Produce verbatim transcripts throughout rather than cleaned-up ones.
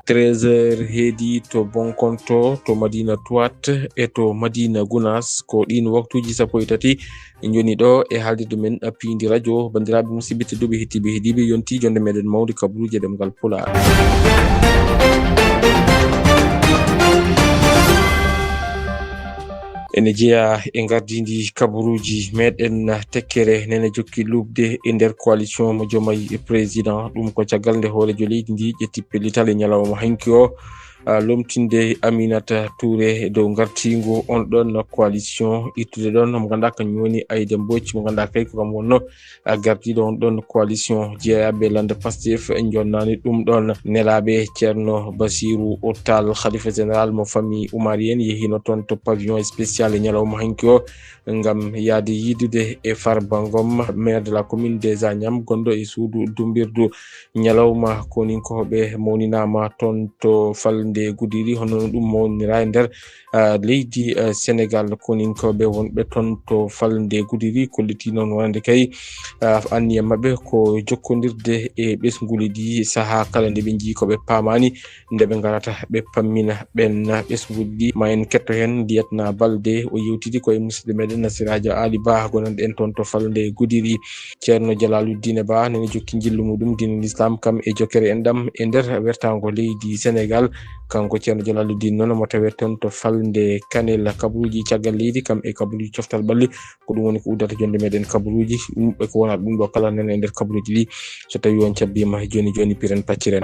Treize heures heedi to Bonkonto, to Madina Tuwat e to Madina Gunas. Ko ɗiin waktuuji sappo e tati njoni ɗo e haalirde men piindi radio. Banndiraaɓe musidɓe tedduɓe, heɗtiiɓe, heɗiiɓe, yonti jonde meɗen mawde kabaruuji e ɗemngal Pulaar. Ene jeyaa e ngardiindi kabaruuji meɗen, tekkere nene jokki luuɓde e nder coalition mo Diomaye président. Ɗum ko caggal nde hooreejo leydi ndi ƴetti pellital e ñalawma hanki o, a, lomtinde Aminata Touré e dow ngartiingu on ɗon coalition, ittude ɗon mo ngannduɗaa kañum woni Aïda Mbodj, mo ngannduɗaa kay ko kam wonno, a, gardiiɗo on ɗon coalition jeeyaaɓe lannda Pastef. Jonnaani ɗum ɗon, nelaaɓe Ceerno Basiru Tall, khalifa général mo famille oumarienne, yehiino toon to pavillon spécial e ñalawma hanki o ngam yahde yiidude e Farba Ngom, maire de la commune des Agnam, gonɗo e suudu dummbirdu. Ñalawma koninkooɓe mawninaama toon to falnde Gudiri, hono no ɗum mawnira e nder, ah, leydi, ah, Senegal. Koninkooɓe wonɓe toon to falnde Gudiri kollitii noon wonande kay, ah, anniya maɓɓe ko jokkondirde e ɓesnguuli ɗi sahaa kala nde ɓe njii ko ɓe paamaani, nde ɓe ngarata ɓe pammina ɓeen ɓesnguuli ɗi. Ma en ketto heen Lieutenant Balde, o yewtidi ko e musidɗo meɗen Sirajo Ali Ba, gonanɗo en toon to falnde Gudiri. Ceerno Jalaluddine Ba nene jokki njillu muɗum diine l'islam, kam e jokkere enɗam e nder wertaango leydi Senegal. Kanko Ceerno Jalaluddine noon omo tawee toon to falnde Kanel. Kabaruuji caggal leydi kam e kabaruuji coftal ɓalli, ko ɗum woni ko uddata jonde meɗen kabaruuji. Ɗum ɓe ko wona ɗum ɗo kala nene e nder kabaruuji ɗi. So tawi on cabbiima jooni jooni, piren pacciren.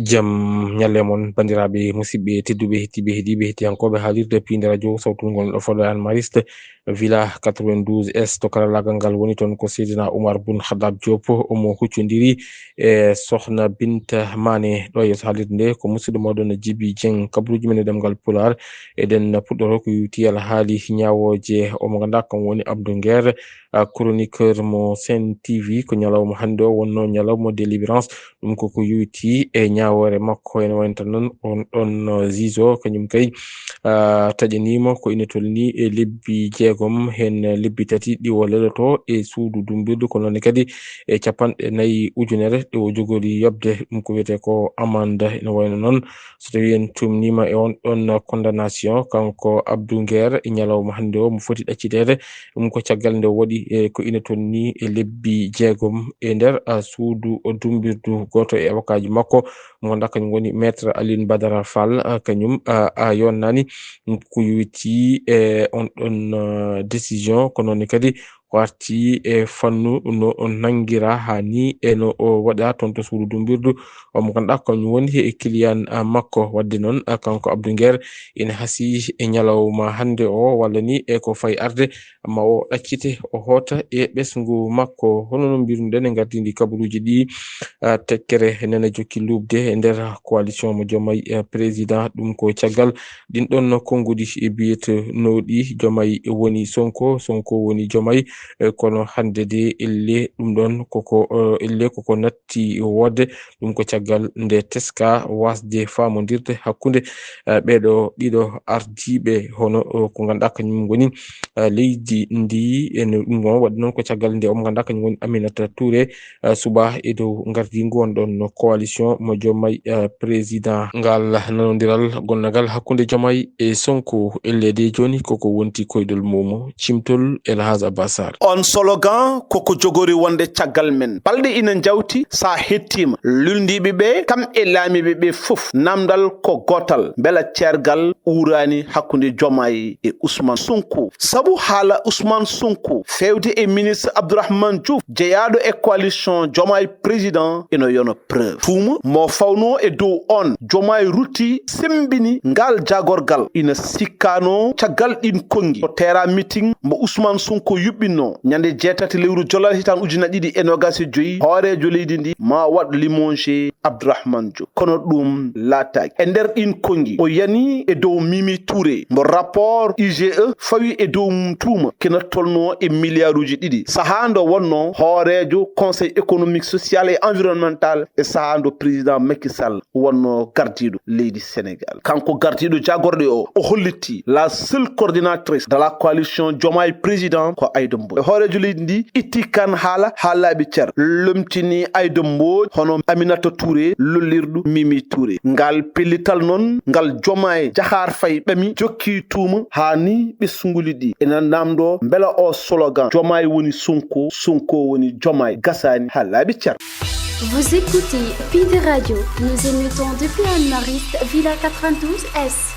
Jam ñalle mon, banndiraaɓe musidɓe tedduɓe, heɗtiiɓe, heɗiiɓe, heɗtiyankooɓe haalirde piinde radio sawtu ngol ɗo Fodde Anne Mariste, Villa quatre-vingt-douze S. To karallaagal ngal woni toon ko Seydina Oumar Boun Khattab Diop, omo huccondiri e Sokhna Binta Mané. Ɗo yeeso haalirde nde ko musidɗo mooɗon Djiby Dieng. Kabaruuji men e ɗemngal Pulaar, eɗen puɗɗoro ko yowiti alhaali ñaawooje o mo ngannduɗaa kam woni Abdou Nguer, a, chroniqueur mo Sen T V. Ko ñalawma hannde o wonno ñalawma délivrance. Ɗum ko ko yowiti e ñaawoore makko. Ene wayi tan noon on ɗon, uh, Zizo, kañum kay, uh, taƴaniima ko ina tolni e lebbi jeegom, heen lebbi tati ɗi o lelotoo e suudu dummbirdu, ko noon kadi e capanɗe nayi ujunere ɗe o jogori yoɓde. Ɗum ko wiyetee ko amande. Ina wayno noon, so tawii en tuumniima e on ɗon condamnation, kanko Abdou Nguer, e ñalawma hannde o mo foti ɗaccideede. Ɗum ko caggal nde o waɗi e ko ina tolni e lebbi jeegom e nder, a, suudu dummbirdu. Gooto e awokaaji makko mo ngannduɗaa kañum woni Maître Alioune Badara Fall, a, kañum, a, a, yonnaani ko yowiti e on ɗon, a, décision. Ko noon kadi ko arti e fannu no nanngiraa haa ni e no o waɗa toon to suudu dummbirdu. O mo ngannduɗaa kañum woni e kiliyan, a, makko. Waɗde noon, a, kanko Abdou Nguer ina hasii e ñalawma hannde o, walla ni e ko fayi arde, ma o ɗaccite, o hoota e ɓesngu makko. Hono no mbiruɗen e ngardiindi kabaruuji ɗi, a, tekkere nene jokki luuɓde e nder coalition mo Diomaye, e, président. Ɗum ko caggal ɗin ɗon konnguɗi e biyetenooɗi Diomaye woni Sonko, Sonko woni Diomaye, e, kono hannde de elle ɗum ɗon koko, e, elle koko natti woodde. Ɗum ko caggal nde teska wasde faamondirde hakkunde, eh, ɓeeɗo ɗiɗo ardiiɓe, hono, eh, ko ngannduɗaa kañum ngoni, eh, leydi ndi. Ene ɗum ɗon waɗi noon ko caggal nde omo ngannduɗaa kañum woni Aminata Touré, eh, suɓaa e dow ngardiingu on ɗon no coalition mo Diomaye, eh, président. Ngal nanondiral gonngal hakkunde Diomaye e Sonko, elleede jooni koko wonti koyɗol mum. Cimtol El Hadj Abbas Sarr. On slogan koko jogori wonde caggal men. Balɗe ina njawti, sa hettima lulndiɓe ɓe, kam e laamiɓe ɓe fof, namdal ko gootal. Mbela ceergal uurani hakkunde Diomaye e Ousmane Sonko? Sabu haala Ousmane Sonko fewde e ministre Abdourahmane Diouf, jeyaaɗo e coalition Diomaye président, ina yona preuve. Tuuma mo fawno e dow on, Diomaye rutti, sembini ngal jagorgal. Ina sikkano caggal ɗin konngi, to terrain meeting mo Ousmane Sonko yuɓɓinno ñande jeetati lewru Jolal hitan ujunnaji ɗiɗi e nogas e joyi, hooreejo leydi ndi ma waɗ limogé Abdourahmane Diouf. Kono ɗum laataaki. E nder ɗin konngi, o yani e dow Mimi Touré, mo rapport I G E fawi e dow mum tuuma kina tolno e miliyaaruuji ɗiɗi. Sahaa ndo wonno hooreejo Conseil économique, social et environnemental e sahaa ndo président Macky Sall wonno gardiiɗo leydi Sénégal. Kanko gardiiɗo jagorɗe o, o holliti la seule coordinatrice de la coalition Diomaye président ko Aïda Mbodj. sappo. Hooreejo leydi ndi itti kan haala haa laaɓi cer, lomtini Ayda Mbooƴ hono Aminata Touré, lollirɗo Mimi Touré. Ngal pellital noon, ngal Jomaay Jahaar Fay ɓami, jokki tuuma haa ni ɓesnguli ɗi ena naamndoo mbela o slogan Jomaay woni Sonko, Sonko woni Jomaay gasaani haa laaɓi cer. Vous écoutez Pinde Radio. Nous émettons depuis Anne-Mariste, Villa quatre-vingt-douze S.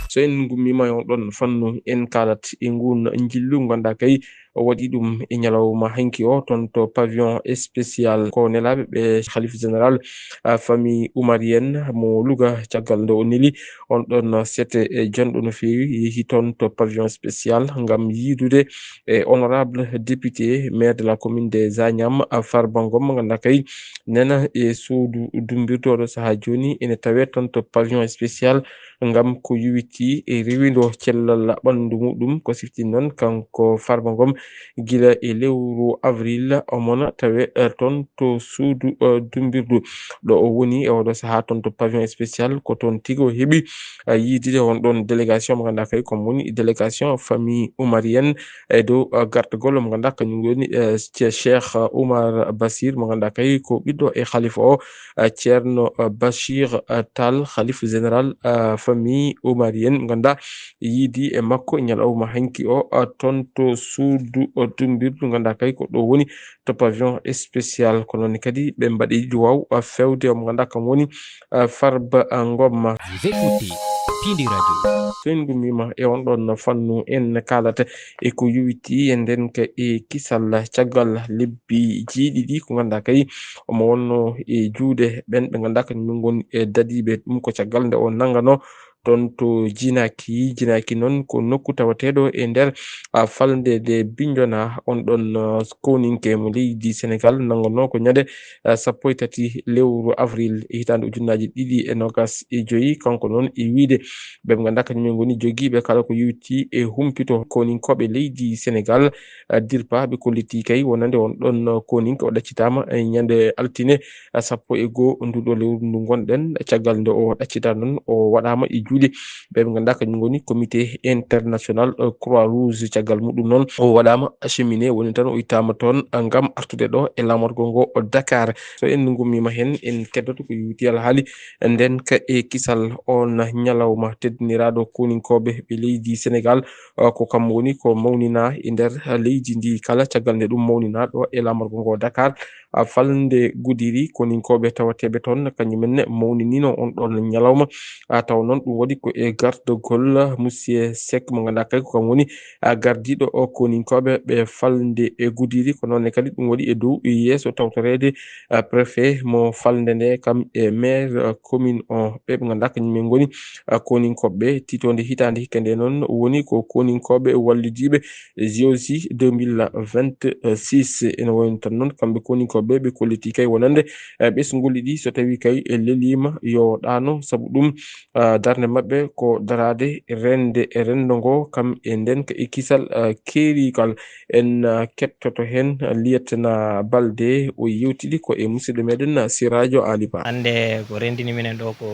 So en ngummiima e on ɗon fannu, en kaalat e nguun njillu nganndu-ɗaa kay o waɗi ɗum e ñalawma hanki o toon to pavillon spécial. Ko nelaaɓe ɓe Khalife général, ah, famille oumarienne mo Louga, caggal nde o neli on ɗon sete e janɗo no feewi, yehi toon to pavillon spécial ngam yiidude e honorable député, maire de la commune des Agnam, ah, Farba Ngom, mo nganndu-ɗaa kay nena e suudu dumbirdu. Oɗo sahaa jooni ene tawee toon to pavillon spécial ngam ko yowitii e rewindo cellal ɓanndu muɗum. Ko sifti noon kanko Farba Ngom, gila e lewru avril, omo na tawe, eh, toon to suudu, eh, dumbirdu. Ɗo o woni e oɗo sahaa toon to pavillon spécial, ko toon tigi o heɓi, eh, yiidude on ɗon délégation mo nganndu-ɗaa kay ko woni délégation famille oumarienne e dow, eh, gartagol mo nganndu-ɗaa kañum woni, eh, Che-, Cheikh Oumar Basir mo nganndu-ɗaa kay ko ɓiɗɗo e Khalifa o, eh, Ceerno, eh, Bachir, eh, Tall, Khalife général, eh, famille oumarienne, nganndu-ɗaa yiidi e makko e ñalawma hanki o, eh, toon to suudu, eh, dumbirdu, nganndu-ɗaa kay ko ɗo woni to pavillon spécial. Ko noon kadi ɓe mbaɗi duwaaw, eh, feewde o mo nganndu-ɗaa kam woni, eh, Farba, eh, Ngom. Vous écoutez Pindi Radio. So en ngummiima e on ɗon fannu, en kaalata e ko yowitii e ndeenka e kisal caggal lebbi jeeɗiɗi ko nganndu-ɗaa kay omo wonnoo e juuɗe ɓeen ɓe nganndu-ɗaa kañum ngoni e dadiiɓe. Ɗum ko caggal nde o nannganoo toon to Jinaki. Jinaki noon ko nokku tawateeɗo e nder, a, falnde nde Bignona. On ɗon, a, kowninke mo leydi Senegal nannganoo ko ñande, a, sappo e tati lewru avril e hitaande ujunnaaji ɗiɗi e noogas e joy. Kanko noon e wiyde ɓe ɓe nganndu-ɗaa kañum en ngoni jogiiɓe kala ko yowitii e humpito kowninkooɓe leydi Senegal. A, DIRPA ɓe kollitii kay wonande on ɗon kowninke o ɗaccitaama e ñande altine, a, sappo e goo nduɗo lewru ndu ngonɗen. Caggal nde o ɗaccitaa noon, o waɗaama e juuɗe ɓe ɓe nganndu-ɗaa kañum ngoni Comité International, eh, Croix Rouge. Caggal muɗum noon, o waɗaama acheminé, woni tan o ittaama toon, eh, ngam artude ɗo e laamorgo ngo o Dakar. So en ngummiima heen, en keddoto ko yowitii alhaali ndeenka e kisal on ñalawma teddiniraaɗo kowninkooɓe ɓe leydi Senegal, eh, ko kam woni ko mawninaa e nder leydi ndi kala. Caggal nde ɗum mawninaa ɗo e laamorgo ngo Dakar, a, falnde Gudiri, kowninkooɓe tawateeɓe toon, kañum en ne mawniniino on ɗon ñalawma. A, tawa noon ɗum waɗi ko e gardagol Monsieur Seck mo nganndu-ɗaa kay ko kam woni, a, gardiiɗo o kowninkooɓe ɓe falnde e Gudiri. Ko noon ne kadi ɗum waɗi e dow yeeso tawtoreede, a, préfet mo falnde nde kam e maire, a, commune o. Ɓe ɓe nganndu-ɗaa kañum en ngoni, a, kowninkooɓe ɓe. Tiitoonde hitaande hikka nde noon woni ko kowninkooɓe wallidiiɓe J O C deux mille vingt-six. Ene wayi noon tan noon, kamɓe kowninkooɓe ɓe, ɓe kollitii kay wonande, eh, ɓesnguuli ɗi, so tawii kay e leliima, yo ɗaano, sabu ɗum, ah, darnde maɓɓe ko daraade rende e renndo ngo, kam e ndeenka e kisal, ah, keeriikal. En, ah, kettoto heen, ah, Lieutenant Balde, o yewtidi ko e musidɗo meɗen, ah, Sirajo Ali Ba. Hannde ko renndini minen ɗo ko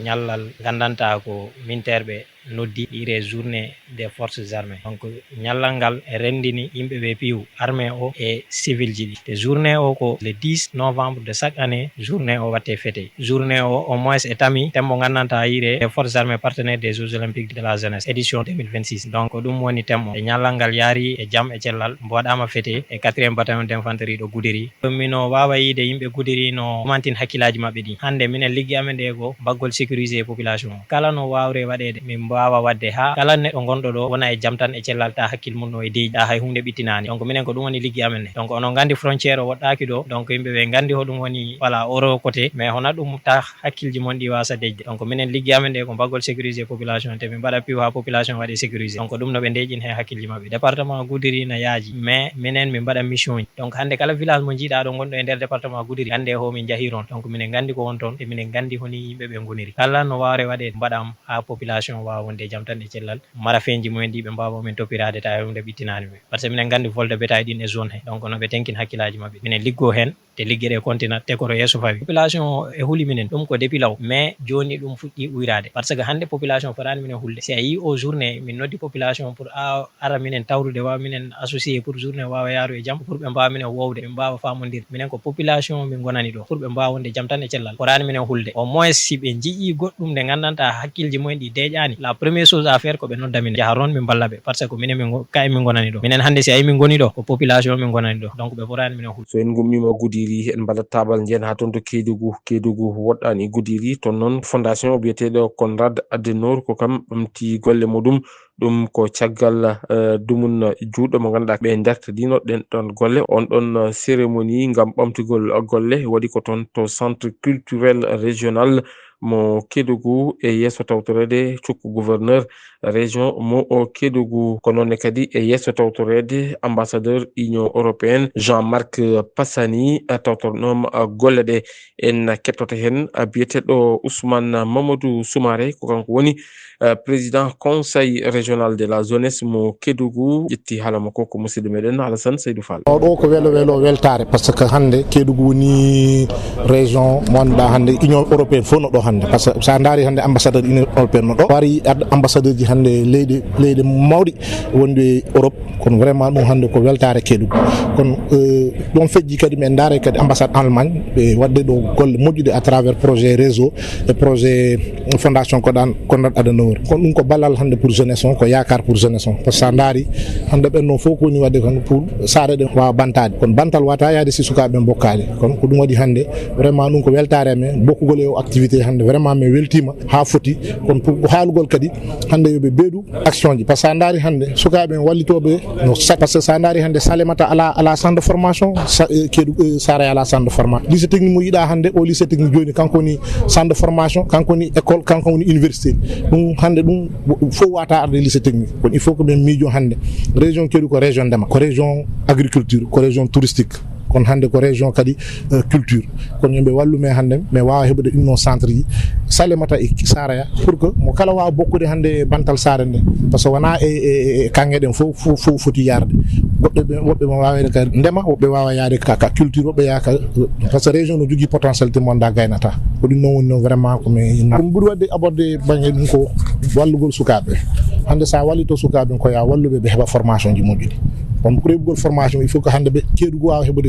ñallal nganndantaa ko minteerɓe noddi ire journée des forces armées. Donc, ñallal ngal e renndini yimɓe ɓe piiw armée o e civil ji ɗi. Te journée o ko le dix novembre de chaque année, journée o watte fêté. Journée o, au moins, e tami thème mo nganndantaa ire des forces armées partenaires des Jeux Olympiques de la jeunesse, édition deux mille vingt-six. Donc, ko ɗum woni thème o. E ñallal ngal yaari e jam e cellal, mbo waɗaama fêté e quatrième bataillon d'infanterie ɗo Gudiri. Mino waawa yiide yimɓe Gudiri no mantin hakkillaaji maɓɓe ɗi. Hannde minen liggi amen ɗe ko mbaggol sécuriser e population o. Kala no waawre waɗeede, min mbaawa waɗde haa kala neɗɗo gonɗo ɗo wona e jam tan e cellal, ta hakkil mum no e deeƴi, ta hay huunde ɓittinaani. Donc minen ko ɗum woni liggi amen ne. Donc onon nganndi frontière o woɗɗaaki ɗo, donc yimɓe ɓe nganndi hoɗum woni, voilà, oro côté, mais hona ɗum ta hakkilji mon ɗi waasa deƴde. Donc minen liggi amen ɗe ko mbaggol sécuriser population, te min mbaɗa piiw haa population waɗe sécuriser. Donc ɗum no ɓe deeƴin he hakkilji maɓɓe. Département Goudiri na yaaji, mais minen min mbaɗa mission ji. Donc hannde kala village mo njiiɗaa ɗo gonɗo e nder département Goudiri, hannde ho min njahii toon. Donc minen nganndi ko won toon, e minen nganndi honi yimɓe ɓe ngoniri. Kala no waawre waɗeede mbaɗaama haa population waawa wonde e jam tan e cellal. Marafenji mumen ɗi ɓe mbaawa min toppiraade, ta e huunde ɓittinaani ɓe. Parce que minen nganndi vol de bétail ɗin e zone he. Donc no ɓe tenkin hakkillaaji maɓɓe. Minen liggoo heen. ɗe ligge ɗe continat te koto yeeso fawi. Population o e huli minen ɗum ko depuis law, mais jooni ɗum fuɗɗi uyraade, parce que hannde population fotaani minen hulde. Si a yii o journée min noddi population pour a ara minen tawrude, waawa minen associé pour journée waawa yaaru e jam, pour ɓe mbaawa minen wowde, ɓe mbaawa faamondirde. Minen ko population min ngonani ɗo, pour ɓe mbaawa wonde jam tan e cellal. Fotaani minen hulde. Au moins si ɓe njiyii goɗɗum nde nganndantaa hakkilji mumen ɗi deeƴaani, la première chose à faire ko ɓe nodda minen, njaha toon min mballa ɓe, parce que ko minen min ngo-, kaye min ngonani ɗo. Minen hannde si a yii min ngoni ɗo, ko population min ngonani ɗo. Donc ɓe fotaani minen hulde. So en ngummiima Gudiri, en mbaɗat taabal njeyen haa toon to Keedugu. Keedugu woɗɗaani Gudiri, toon noon fondation biyeteeɗo Konrad Adenauer ko kam ɓamti golle muɗum. Ɗum ko caggal, eh, dumun juuɗo mo ngannduɗaa ɓe ndartidino ɗen ɗon golle. On ɗon, eh, cérémonie ngam ɓamtugol golle waɗi ko toon to centre culturel régional mo Kédougou e yeeso tawtoreede cukko gouverneur région mo o Kédougou. Ko noon ne kadi e yeeso tawtoreede ambassadeur Union européenne Jean-Marc Passani, eh, tawtornooma, eh, golle ɗe. En kettoto heen, eh, biyeteeɗo Ousmane Mamadou Soumaré, ko kanko woni eh, président conseil régional de la jeunesse mo Kédougou, ƴetti haala makko ko musidɗo meɗen Alassane Seydou Fall. O ɗo ko welo welo weltaare, parce que hannde Kédougou woni région mo annduɗaa hannde Union européenne fof no ɗo hannde, parce que sa ndaari hannde ambassadeur Union européenne no ɗo, wari ad-, ambassadeur ji hannde leyɗe, leyɗe mawɗe wonde Europe, kono vraiment ɗum hannde ko weltaare Kédougou. Kono, eh, ɗon fejji kadi min ndaare kadi ambassade Allemagne, ɓe waɗde ɗo golle moƴƴuɗe à travers projet réseau e projet fondation Konrad, Konrad Adenauer. Kono ɗum ko ballal hannde pour jeunesse on, ko yaakaar pour jeunesse on. Parce que sa ndaari hannde ɓen noon fof ko woni waɗde kon pour saare ɗen waawa bantaade. Kono bantal wata yaade si sukaaɓe ɓen bokkaali. Kono ko ɗum waɗi hannde vraiment ɗum ko weltaare amen, bokkugol e o activité hannde vraiment min weltiima haa foti. Kono pour ko haalugol kadi hannde yo ɓe ɓeydu action ji. Parce que sa ndaari hannde sukaaɓe en wallitooɓe no sa-, parce que sa ndaari hannde Salémata ala, ala centre de formation, sa-, eh, Kédou-, eh, Saraya ala centre de formation. Lycée technique mo yiɗaa hannde, o lycée technique jooni kanko woni centre de formation, kanko woni école, kanko woni université. Ɗum hannde ɗum fof wata arde lycée technique. Kono il faut que ɓen miijo hannde région Kédougou ko région ndema, ko région agriculture, ko région touristique. Kono hannde ko région kadi, eh, culture. Kono yo ɓe wallu men hannde, men waawa heɓude ɗin ɗon centre ji, Salémata e Saraya, pour que mo kala waawa bokkude hannde e bantal saare nde. Parce que wonaa e, e, e, e kannge ɗen fof, fof, fof foti yarde. Woɓɓe ɓe, woɓɓe mo waawa yaade ka ndema, woɓɓe waawa yaade ka, ka culture, woɓɓe yaha ka, parce que région no jogii potentialité mo anndaa gaynataa. Ko ɗum noon woni noon vraiment ko mi na-, ko mi ɓuri waɗde aborder bannge ɗum ko wallugol sukaaɓe. Hannde so a wallito sukaaɓe ko yo a wallu ɓe, ɓe heɓa formation ji moƴƴuɗi. Kono pour heɓugol formation, il faut que hannde ɓe Kédougou waawa heɓude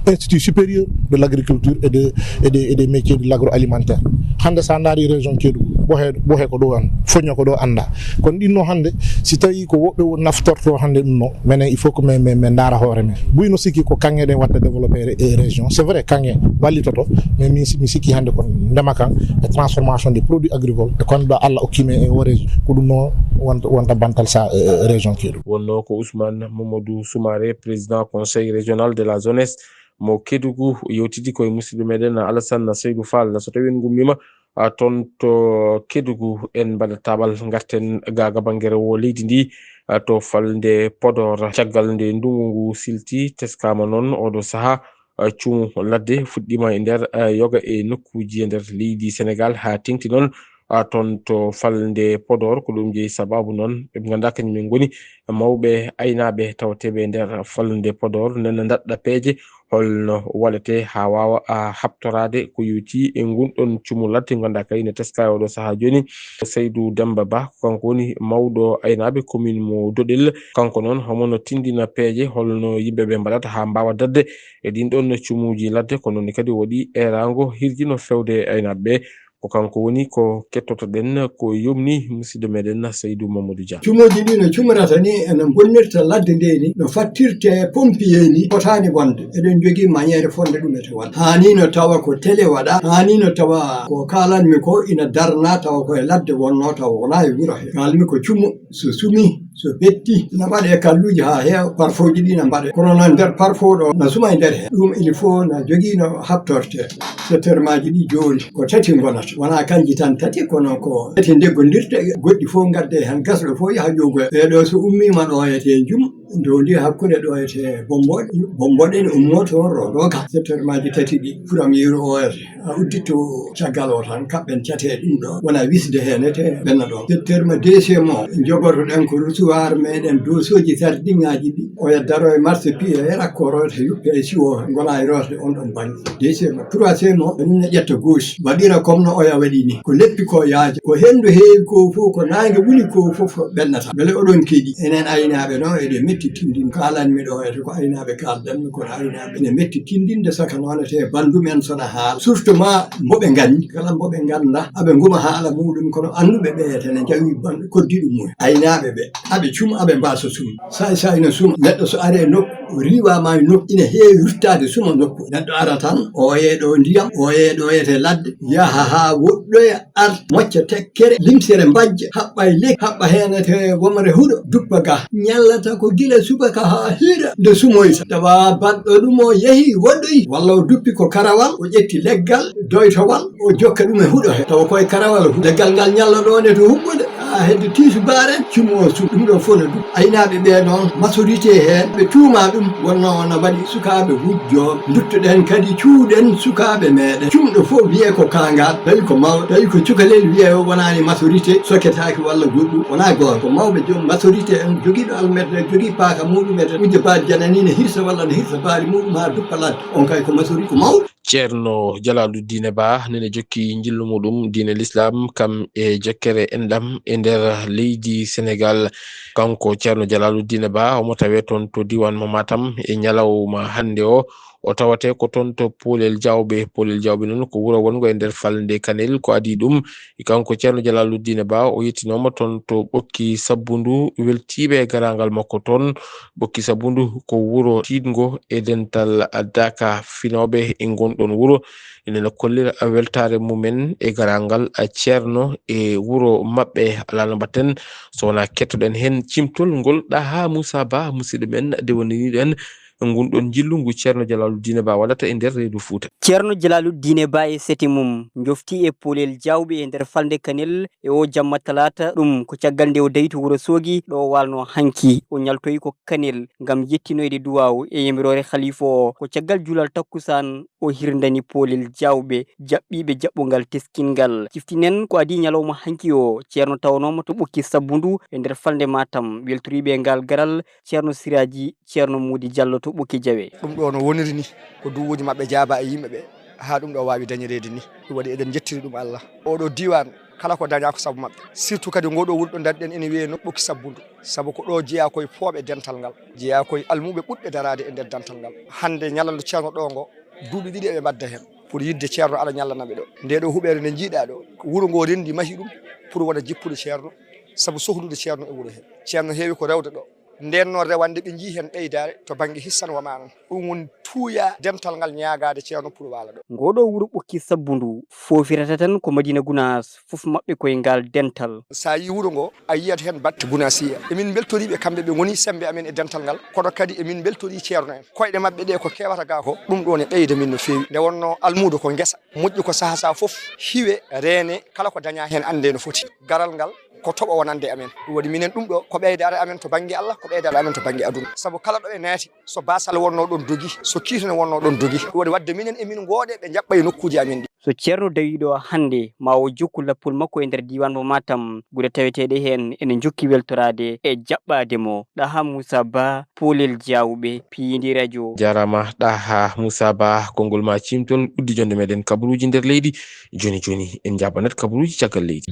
institut supérieur de l'agriculture et de, et de, et des métiers de l'agroalimentaire. Hannde so a ndaari région Kédougou, Bohe, Bohe ko ɗo an, Foño ko ɗo anndaa. Kono ɗin noon hannde, si tawii ko woɓɓe won naftorto hannde ɗum noon, menen il faut que men, men, men ndaara hoore men. Buy no sikki ko kaŋŋe ɗen watta développé ré-, e région. C'est vrai, kaŋŋe wallitoto, mais min si-, mi sikki hannde ko ndema kan e transformation des produits agricoles, e ko annduɗaa Allah okki men e o région. Ko ɗum noon wonta, wonta bantal sa, e, e région Kédougou. Wonnoo ko Ousmane Mamadou Soumaré, président conseil régional de la jeunesse mo Kédougou, yewtidi koye musidɗo meɗen Alassane Seydou Fall. So tawii en ngummiima, a, toon to Kédougou, en mbaɗa taabal, ngarten gaa ka bannge rewo leydi ndi, a, to falnde Podor. Caggal nde ndunngu ngu silti, teskaama noon oɗo sahaa, a, cuumu ladde fuɗɗiima e nder, a, yoga e nokkuuji e nder leydi Senegaal, haa teeŋti noon, a, toon to falnde Podor. Ko ɗum jeyi sabaabu noon, ɓe ngannduɗaa kañum en ngoni mawɓe aynaaɓe tawteeɓe e nder falnde Podor, nana ndaɗɗa peeje holno waɗetee haa waawa, a, haɓtoraade ko yowitii e ngun ɗon cuumu ladde, ngannduɗaa kadi ina teskaa e oɗo sahaa jooni. Seydou Demba Ba, ko kanko woni mawɗo aynaaɓe commune mo Doɗel. Kanko noon, homo no tinndina peeje holno yimɓe ɓe mbaɗata haa mbaawa daɗde e ɗin ɗon cuumuuji ladde, kono ni kadi waɗi eeraango hirjino fewde e aynaaɓe ɓe. Ko kanko woni ko kettotoɗen, ko yomni musidɗo meɗen Seydou Mamadou Dia. Cuumuuji ɗi no cuumrata ni, ene mbonnirta ladde nde ni, no fattirte pompier ni, fotaani wonde. Eɗen jogii manière fonde ɗum ete waɗa. Haani no tawa ko télé waɗa, haani no tawa ko kaalanmi ko ina darna, tawa ko e ladde wonno, tawa wonaa e wuro he. Kaalmi ko cuumu, so sumi, so ɓetti, na waɗe kalluuji haa heewa, parfumji ɗi na mbaɗe. Kono noon nder parfum ɗo, na suma e nder he. Ɗum il faut na jogii no haɓtorte. Secteurmaaji ɗi jooni ko tati ngonata. Wonaa kanji tan tati, kono ko tati ndeggondirta, goɗɗi fof ngadde heen, gasɗo fof yaha ƴogoya. Ɓee ɗo so ummiima ɗo e tee jum, Ndondi hakkunde ɗo ete Bomboɗe. Bomboɗe ne ummoto Rodoka, secteur maji tati ɗi. Premier o ete a udditto caggal o tan, kaɓɓen cate ɗum ɗo. Wona wisde hen ete ɓenna ɗo. Secteur ma deuxième o, jogotoɗen ko recevoir meɗen dosoji sardiŋaji ɗi. Oya daro e marché pied e rakkoro ete yuppe e siwo, gona e rosde on ɗon banggue. Deuxième o, troisième o, ɗum ne ƴetta gauche. Waɗira comme no oya waɗi ni. Ko leppi ko yaaja. Ko hendu heewi ko fof, ko nangue wuli ko fof ɓennata. Bele oɗon keɗi. Enen aynaɓe no eɗe metti tindin. Kalanmi ɗo ete ko aynaɓe kaldanmi, kono aynaɓe ne metti tindinde saka noon ete bandum en sona haala. Surtout ma mboɓe gandi. Kala mboɓe ganda, aɓe guma haala muɗum, kono anduɓe ɓe ete ne jawi ban-, koddiɗum mum. Aynaɓe ɓe, aɓe cum, aɓe mbasa sum. Say say no suma. Neɗɗo so ari e nokku, riwama e nokku, ina heewi ruttade suma nokku. Neɗɗo ara tan, oye ɗo ndiyam, oye ɗo ete ladde, yaha ha woɗɗoya, ar, mocca tekkere, limsere mbajja, haɓɓa e lekki, haɓɓa hen ete womre huɗo, duppa ga. Ñallata ko gila subaka ha hiira, nde sumoyta. Tawa baɗɗo ɗum o yehi, woɗɗoyi, walla o duppi ko karawal, o ƴetti leggal, doytowal, o jokka ɗum e huɗo he. Tawa koye karawal huɗo. Leggal ngal ñalla ɗon e to huɓɓude. Ha hedde tiisubare, cumo sum. Ɗum ɗo fof no ɗum. Aynaɓe ɓe noon, majorité heen, ɓe tuuma ɗum, wonno no mbaɗi sukaaɓe wujjo. Duttoɗen kadi, cuuɗen sukaaɓe meɗen. Cumɗo fof wiye ko kangal, tawi ko mawɗo, tawi ko cukalel wiye o wonani majorité, soketaaki walla goɗɗum. Wona goonga, ko mawɓe joom majorité en, jogiiɗo almerde, jogii paaka muɗum, e wujja baali janani, ne hirsa walla ne hirsa baali muɗum haa duppa ladde. On kay ko majorité, ko mawɗo. Ceerno Jalaaluddine Ba nene jokki njillu muɗum diine Lislaam, kam e jokkere enɗam e nder leydi Senegaal. Kanko Ceerno Jalaaluddine Ba, omo tawee toon to diiwaan mo Matam e ñalawma hannde o. O tawatee ko toon to Poolel Jaawɓe. Poolel Jaawɓe noon ko wuro wonngo e nder falnde Kanel. Ko adii ɗum, kanko Ceerno Jalaaluddine Ba, o yettinooma toon to Ɓokki Sabbundu, weltiiɓe e garaangal makko toon. Ɓokki Sabbundu ko wuro tiiɗngo e dental Daaka finooɓe e ngonɗon wuro. Ene kollira weltaare mumen e garaangal Ceerno e wuro maɓɓe. Alaa no mbaɗten so wonaa kettoɗen heen cimtol ngol Ɗaha Muusa Ba, musidɗo men, nde wonaniɗen ngun ɗon njillu ngu Ceerno Jalaaluddine Ba waɗata e nder reedu Fuuta. Ceerno Jalaaluddine Ba e sete mum njofti e Poolel Jaawɓe e nder falnde Kanel e o jamma talaata, ɗum ko caggal nde o dawi to Wuro Soogi, ɗo o waalno hanki. O ñaltoyi ko Kanel ngam yettinoyde duwaaw e yamiroore Khalifa o. Ko caggal juulal takkusaan o hirndani Poolel Jaawɓe jaɓɓiiɓe jaɓɓungal teskinngal. Ciftinen ko adii ñalawma hanki o, Ceerno tawanooma to Ɓokki Sabbundu e nder falnde Matam, weltoriiɓe e ngal garal Ceerno Siraaji, Ceerno Muudi Jallo to Ɓokki Jawe. Ɗum ɗo no woniri ni, ko duwuuji maɓɓe jaaba e yimɓe ɓe, haa ɗum ɗo waawi dañireede ni. Ɗum waɗi eɗen njettiri ɗum Allah. Oɗo diiwaan, kala ko dañaa ko sabu maɓɓe. Surtout kadi ngoɗo wuro ɗo ndaɗɗen ene wiyee no Ɓokki Sabbundu. Sabu ko ɗo jeyaa koye pooɓe dental ngal. Jeyaa koye almuuɓe ɓuɗɓe daraade e nder dental ngal. Hannde ñalando Ceerno ɗo ngo, duuɓi ɗiɗi eɓe mbadda heen. Pour yidde Ceerno aɗa ñallana ɓe ɗo. Nde ɗo huɓeere nde njiiɗaa ɗo, wuro ngo renndi mahi ɗum pour wona jippude Ceerno, sabu sohlude Ceerno e wuro he. Ceerno heewi ko rewde ɗo. Nden noon rewande ɓe njii heen ɓeydaare to bannge hissan wa maanan. Ɗum woni tuuya dental ngal ñaagaade Ceerno pour waala ɗo. Ngoɗo wuro Ɓokki Sabbundu foofirata tan ko Madina Gunaas, fof maɓɓe koye ngal dental. Sa yii wuro ngo, a yiyat heen batte Gunaasiya. Emin mbeltoriiɓe kamɓe ɓe ngoni semmbe amen e dental ngal, kono kadi emin mbeltorii Ceerno en. Koyɗe maɓɓe ɗe ko kewata ga ko, ɗum ɗo ne ɓeyda min no feewi. Nde wonno almuudo ko ngesa, moƴƴi ko saha sa fof hiwe, reene, kala ko daña heen annde no foti. Garal ngal ko toɓo wonande amen. Ɗum waɗi minen ɗum ɗo ko ɓeydaare amen to bannge Allah, ko ɓeydaare amen to bannge aduna. Sabu kala ɗo ɓe naati, so basal wonno ɗon dogi, so kiitone wonno ɗon dogi. Ɗum waɗi waɗde minen emin ngooɗe ɓe njaɓɓa e nokkuuji amen ɗi. So Ceerno dawiiɗo hannde, ma o jokku lappol makko e nder diiwaan mo Matam, guure taweteeɗe heen ene njokki weltoraade e jaɓɓaade mo. Ɗaha Muusa Ba, Poolel Jaawɓe, Piindi Radio. Jaaraama Ɗaha Muusa Ba, konngol ma ciimtol uddi jonde meɗen kabaruuji nder leydi. Jooni jooni, en njaabanat kabaruuji caggal leydi.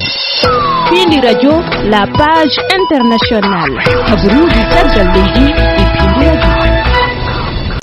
Piindi Radio, la page internationale. Kabaruuji caggal leydi e Piindi Radio.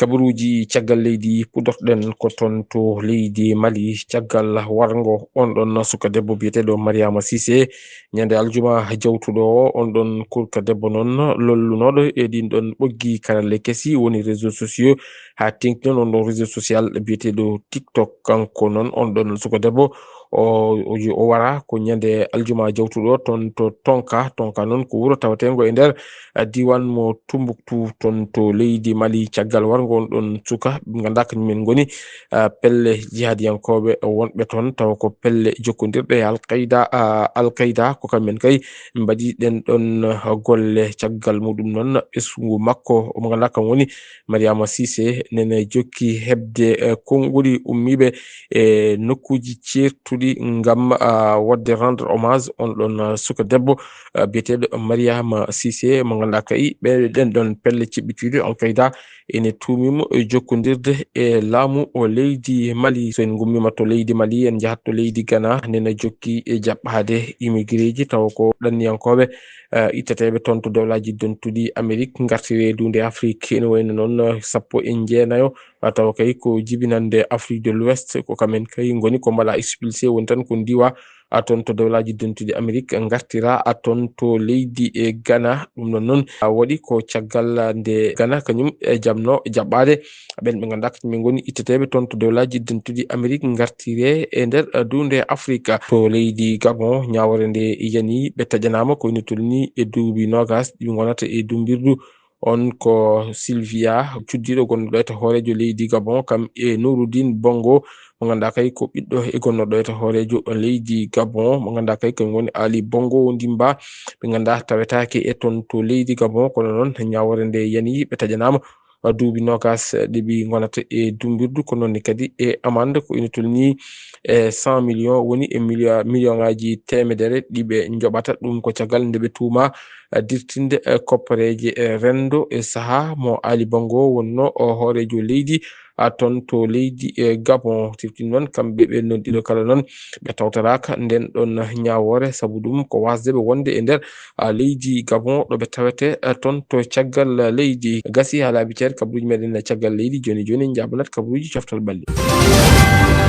Kabaruuji caggal leydi, puɗɗorɗen ko toon to leydi Mali. Caggal warngo on ɗon suka debbo biyeteeɗo Mariama Sise ñande aljuma jawtuɗo o, on ɗon kurka debbo noon lollunooɗo e ɗin ɗon ɓoggi karalle kesi woni réseaux sociaux, haa teŋti noon on ɗon réseau social biyeteeɗo TikTok. Kanko noon on ɗon suka debbo O, o, o wara ko ñande aljuma jawtuɗo toon to Tonka. Tonka noon ko wuro tawateengo e nder, ah, diiwaan mo Tumbuktu toon to leydi Mali. Caggal warngo on ɗon suka, ɓe ngannduɗaa kañum en ngoni, ah, pelle jihadiyankooɓe wonɓe toon, tawa ko pelle jokkondirɗe e Al-Qaida, ah, Al-Qaida, ko kamɓe en kay mbaɗi ɗen ɗon, ah, golle. Caggal muɗum noon, ɓesngu makko, mo ngannduɗaa kam woni Mariama Cissé, nene jokki heɓde, eh, konguɗi ummiiɓe e nokkuuji ceertuɗi ngam, ah, waɗde rendre hommage on ɗon, ah, suka debbo, ah, biyeteeɗo Mariama Cissé, mo ngannduɗaa kay ɓe ɗen ɗon pelle ciɓɓitiiɗe Al-Qaida ene tuumiimo e jokkondirde e laamu o leydi Mali. So en ngummiima to leydi Mali, en njahat to leydi Ghana, nena jokki e jaɓɓaade immigré ji, tawa ko ɗanniyankooɓe, eh, itteteeɓe toon to dowlaaji dentuɗi Amérique, ngartiri e duunde Afrique. Ene wayno noon, eh, sappo e jeenayo, ah, tawa kay ko jibinannde Afrique de l'Ouest, ko kamɓe en kay ngoni ko mbaɗa expulsé, woni tan ko ndiwa, ah, toon to dowlaaji dentuɗi Amérique, ngartira, ah, toon to leydi e Ghana. Ɗum ɗon noon, ah, waɗi ko caggal, ah, nde Ghana kañum e jamno jaɓɓaade ɓen ɓe ngannduɗaa kañum en ngoni itteteeɓe toon to dowlaaji dentuɗi Amérique, ngartire e nder, ah, duunde Afrique. To leydi Gabon, ñaawore nde yani, ɓe taƴanaama ko ene tolni e duuɓi noogas ɗi ngonata e dumbirdu. On ko Sylvia, cuddiiɗo gonnoɗo e hooreejo leydi Gabon, kam e Nouroudine Bongo, mo ngannduɗaa kay ko ɓiɗɗo e gonnoɗo e hooreejo leydi Gabon, mo ngannduɗaa kay kañum woni Ali Bongo Ndimba. Ɓe ngannduɗaa tawetaake e toon to leydi Gabon, kono noon ñaawore nde yani, ɓe taƴanaama duuɓi noogas ɗi ɓe ngonata e dumbirdu, kono noon kadi e amande ko ene tolni e cent millions, woni e million, million ngaaji teemedere ɗi ɓe njoɓata. Ɗum ko caggal nde ɓe tuuma, eh, dirtinde, eh, koppareeje, eh, renndo e sahaa mo Ali Bongo wonno o hooreejo leydi, ah, toon to leydi, eh, Gabon. Sirti noon kamɓe ɓe noon ɗiɗo kala noon ɓe tawtoraaka nden ɗon ñaawoore, sabu ɗum ko waasde ɓe wonde e nder, ah, leydi Gabon ɗo ɓe tawete, ah, toon to caggal, ah, leydi. Gasi haa laabi ceer kabaruuji meɗen caggal leydi. Jooni jooni en njaabanat kabaruuji coftal ɓalli.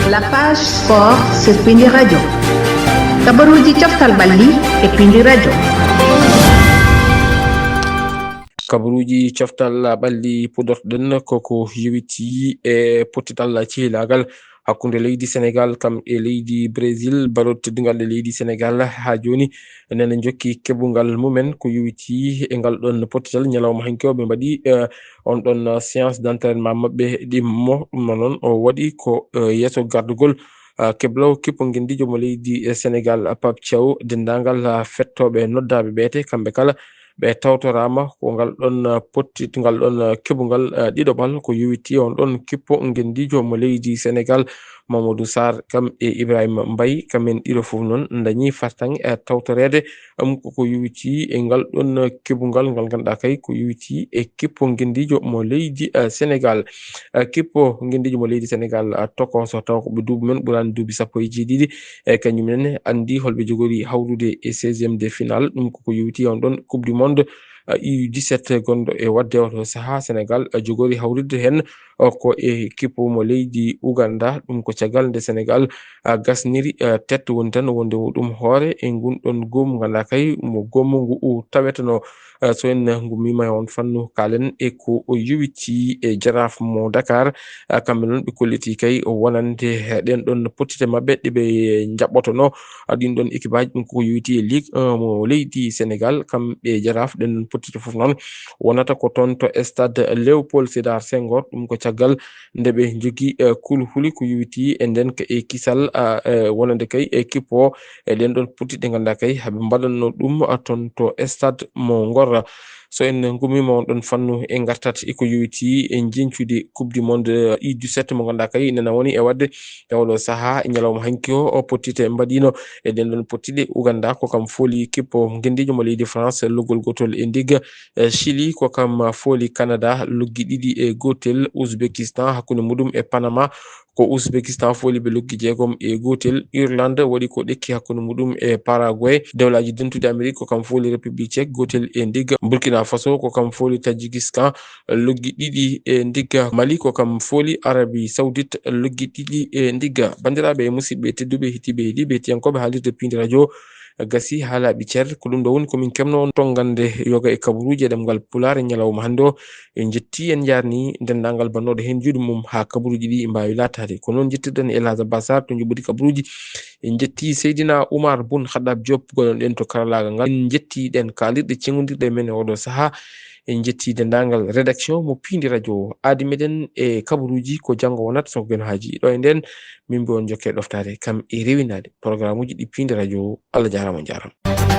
La page sport sur Pindi Radio. Kabaruuji coftal ɓalli e Pindi Radio. Kabaruuji coftal ɓalli puɗɗortoɗen ko ko yowitii e pottital cehilaagal hakkunde leydi Senegal kam e leydi Brésil. Balot teddungal e leydi Senegal haa jooni nene njokki keɓungal mumen ko yowitii e ngal ɗon pottital. Ñalawma hanki o ɓe mbaɗi, eh, on ɗon, eh, séance d'entraînement maɓɓe ɗimmo. Ɗum noon o waɗi ko, eh, yeeso gardugol, eh, keblaw kippo ngendiijo mo leydi, eh, Senegal, eh, Pape Thiaw, denndaangal, eh, fettooɓe noddaaɓe ɓeete, kamɓe kala ɓe tawtoraama ko ngal ɗon, eh, pottit-, ngal ɗon, eh, keɓungal, eh, ɗiɗoɓal ko yowitii on ɗon kippo ngendiijo mo leydi Senegal, Mamadou Sarr, kam e Ibrahima Mbaye, kam en ɗiɗo fof noon ndañi fartaŋŋe, eh, tawtoreede. Ɗum ko ko yowitii e ngal ɗon, eh, keɓungal ngal ngannduɗaa kay ko yowitii e kippo ngendiijo mo leydi, eh, Senegal. Eh, kippo ngendiijo mo leydi Senegal, eh, tokooso tawa ko ɓe duuɓi men ɓuraani duuɓi sappo e jeeɗiɗi. E kañum en anndi holɓe jogori hawrude e seizième de finale. Ɗum ko ko yowitii on ɗon Coupe du Monde, eh, U dix-sept gonɗo e waɗde oto sahaa. Senegal, eh, jogori hawrude heen, eh, ko e kippo mo leydi Uganda. Ɗum ko caggal nde Senegal, eh, gasniri, eh, tête woni tan wonde ɗum hoore e ngun ɗon goomu ngannduɗaa kay mo goomu ngu u taweteno. Eh, so en ngummiima e on fannu, kaalen e ko o yowitii e Jaraaf mo Dakar. Eh, kamɓe noon ɓe kollitii kay o wonande, eh, ɗen ɗon pottite maɓɓe ɗe ɓe njaɓɓotono, eh, ɗin ɗon équipe aji. Ɗum ko yowitii e Ligue un mo leydi Senegal, kamɓe Jaraaf. Ɗen ɗon pottite fof noon wonata ko toon to stade Léopold Sédar Senghor. Ɗum ko caggal nde ɓe njogi, eh, kulhuli ko yowitii e nden ka e kisal, ah, eh, wonande kay e kippo e ɗen ɗon pottiɗe ngannduɗaa kay haɓe mbaɗanno ɗum, ah, toon to stade mo Ngor. So en ngummiima on ɗon fannu e ngartat e ko yowitii e njeñcude Coupe du Monde, eh, U dix-sept mo ngannduɗaa kay nena woni e waɗde e oɗo sahaa e ñalawma hanki o, o pottite mbaɗiino e ɗen ɗon pottiɗe. Uganda ko kam fooli kippo ngendiijo mo leydi France, loggol gotol e ndigga. Eh, Chili ko kam fooli Canada loggi ɗiɗi e gootel. Uzbekistan hakkunde muɗum e Panama ko Uzbekistan fooli ɓe loggi jeegom e gootel. Irlande waɗi ko ɗekki hakkunde muɗum e Paraguay. Dewlaaji Dentuɗi Amerik ko kam fooli République Tchèque gootel e ndigga. Burkina Faso ko kam fooli Tadjikistan loggi ɗiɗi e ndigga. Mali ko kam fooli Arabie Saoudite loggi ɗiɗi e ndigga. Banndiraaɓe e musidɓe tedduɓe, heɗiiɓe, heɗiiɓe, heɗiyankooɓe haalirde Pindi Radio, gasi haa laaɓi cer. Ko ɗum ɗo woni ko min keɓno on tonngande yoga e kabaruuji e ɗemngal Pulaar e ñalawma hannde o. En njetti, en njaarni denndaangal bannooɗo heen juuɗe mum haa kabaruuji ɗi mbaawi laataade. Ko noon njettirɗen El Hadj Abbas Sarr to njuɓɓudi kabaruuji. En njetti Seydina Oumar Boun Khattab Diop, gollonɗen to karallaagal ngal. En njetti ɗeen kaalirɗe ceŋondirɗe men e oɗo sahaa. En njetti denndaangal rédaction mo Piindi Radio o. Aadi meɗen e kabaruuji ko janngo wonat, so ko Geno Haaji. Ɗo e ndeen, min mbiy on njokke ɗoftaade kam e rewindaade programuuji ɗi Piindi Radio o. Allah jaaraama, on njaaraama.